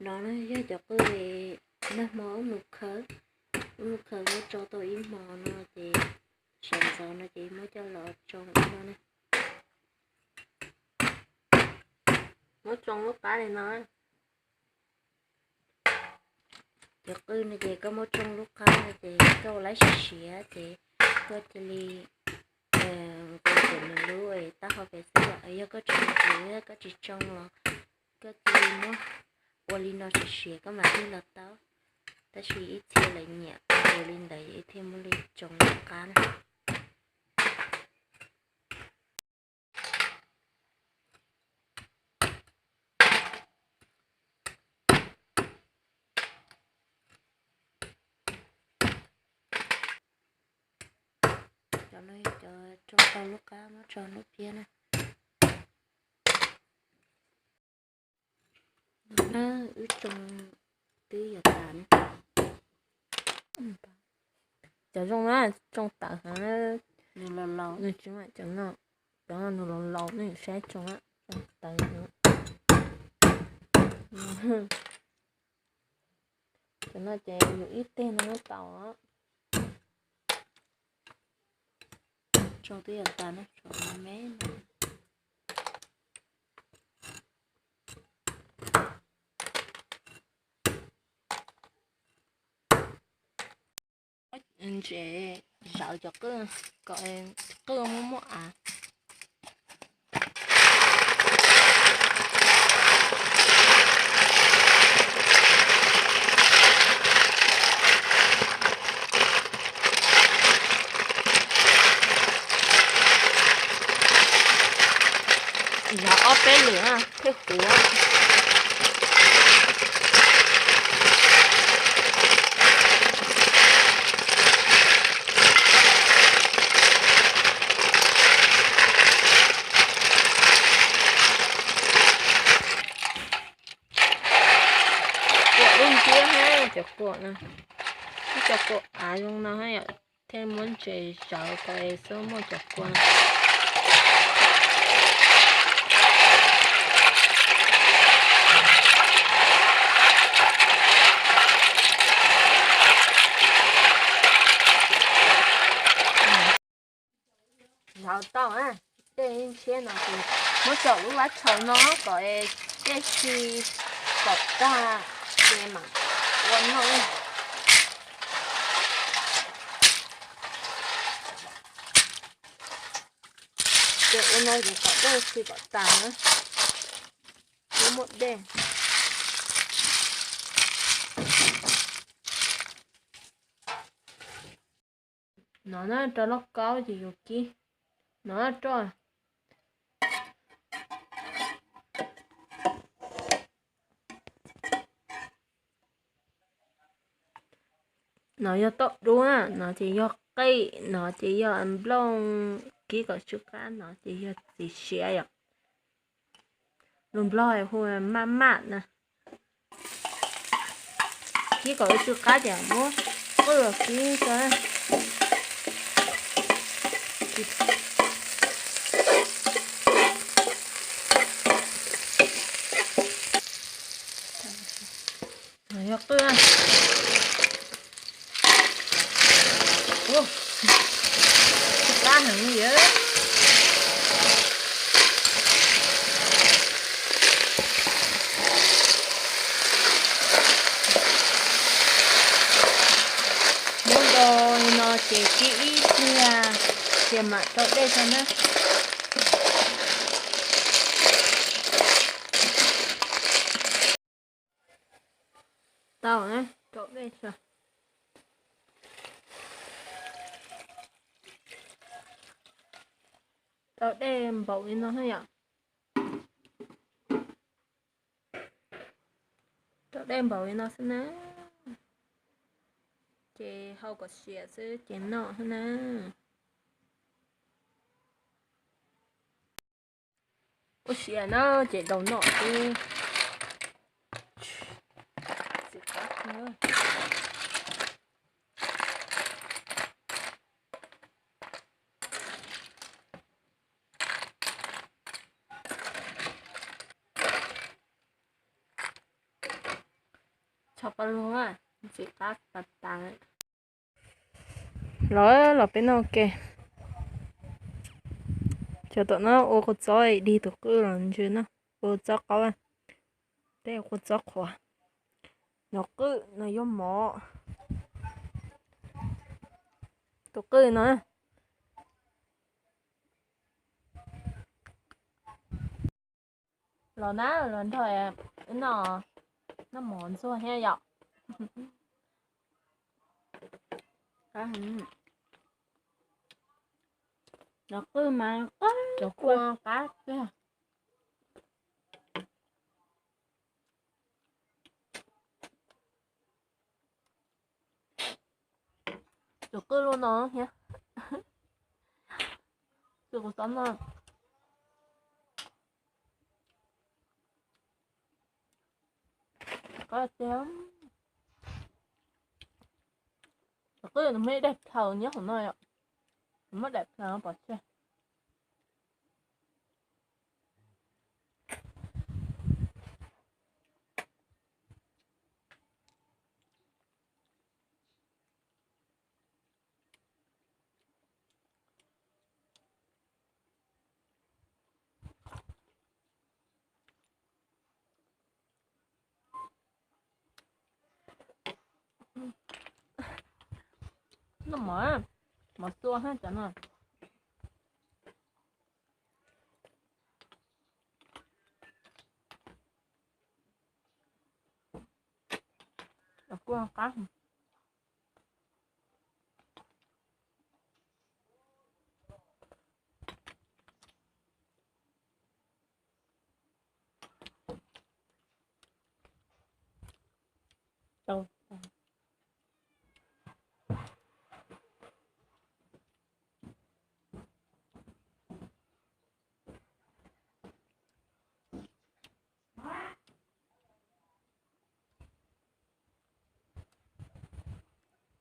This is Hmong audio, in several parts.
No na yog cov qwj nag hmo wb mus khaws, wb mus khaws muab tsoo tau ib hmo no ces sawv ntxov no ces muab coj los tsoo ib no na. Muab tsoo lub qab li no. Cov qwj no ces koj muab tsoo lub qab no ces koj ua laib siav siav ces koj cia li nqus nqus nws lub taub hau pem xwb. Yog koj tsis nqus, yog koj tsis tsoo los koj cia li muab ua li no siav siav koj mam li los tau. Tab sis ib txhia lawv nyiam ua li ntawd ib thiaj muab li tsoo lub qab na. Cov no yog cov tsoo tau lub qab muab tso lub phiab na. Wb tsoo twb yuav tas na. Cov zoo na, tsoo tawv heev. Nws los laus, nws tsis mam cov no, cov no nws los laus nej saib tsoo, tsoo tawv heev. Cov no ces yus ib teg no tau. Tsoo twb yuav tas na, tsoo me me. Ntses zawv cov qwj kom qwj muaj muaj av. Yog ob peb lwm thiaj huv. Kuam lub ntiab thiab cov kuam no, ib cov kuam av zoo no thiab yom, thiaj muab ntses zawv kom es xub muaj cov kua no. Lawv tau na, dej ntshiab no ces muab cov lub vab tshauv no kom dej si kom tag ces mam ua noj. Ces ua no ces kom dej si kom tag na, muab muab dej. No na rau lauj kaub ces yus kib no rau. No yog tauj dub na, no ces yog qij, no ces yog nplooj, kib kom tsw qab, no ces yog txiv siav yom. Lus Nplog hu maj maj na. Kib kom tsw qab ces muab qwj kib rau. Yog qwj tsw qab heev li. Muab do li no ces kib ib pliag ces mam rau dej tso na. Tau na, rau dej tso. Rau dej npaum li no na yom. Rau dej npaum li no xwb na. Ces hau kom siav xwb ces noj xwb na. Ua siav na ces daus noj xwb. Tso pa lug na, ntxim qab tas tas. Los los peb noj ua ke. Cov tom no ua kua txob dig tus qwj los ntsw na, ua txob qaub, peb ua kua txob qhuav. Nov qwj no yuav mov. Tus qwj no. Los na, los nrog wb noj mov ntxuag thiab yom. Nov qwj mas qab tiag. Tus qwj luaj no thiab. Tus qwj xov no. Qab tiag. Tus qwj nws muaj ib daim plhaws nyob hauv no yom. Nws muaj daim plhaws pom tseg. Noj mov, mov xua hab cov no. Kuj qab.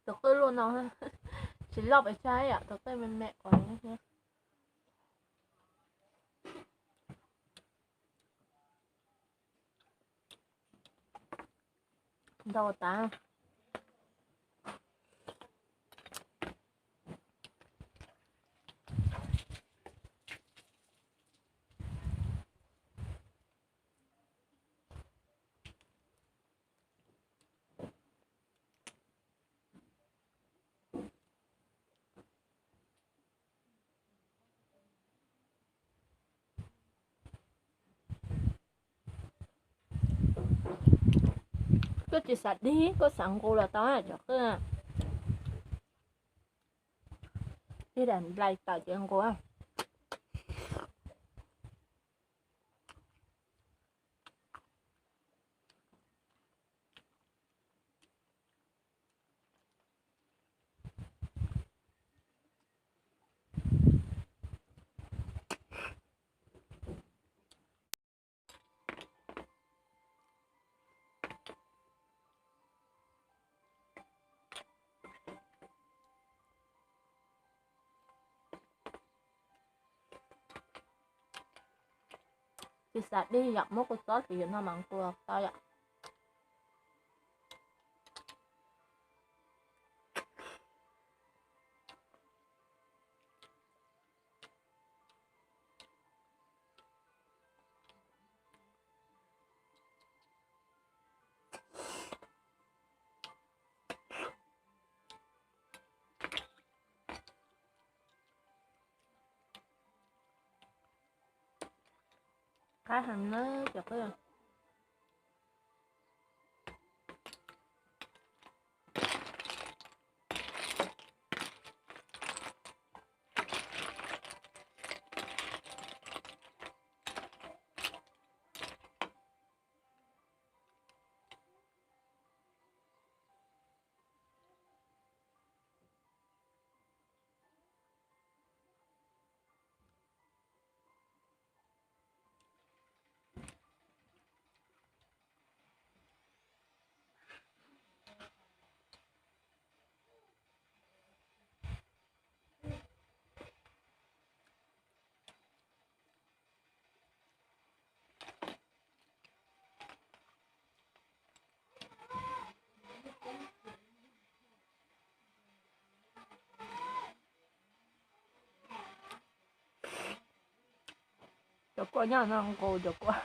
Tus qwj luaj no tsis loj pes tsawg yom, tus qwj me me qhov no thiab. Ntau tas. Koj tsis xav dig, koj xav nqus los tau cov qwj. Dig daim nplai tawm ces nqus. Tsis xav dig yom, muab kua txob xwb yom, no mas nqus tau yom. Qab heev na cov qwj. Cov kua nyob no nqus cov kua.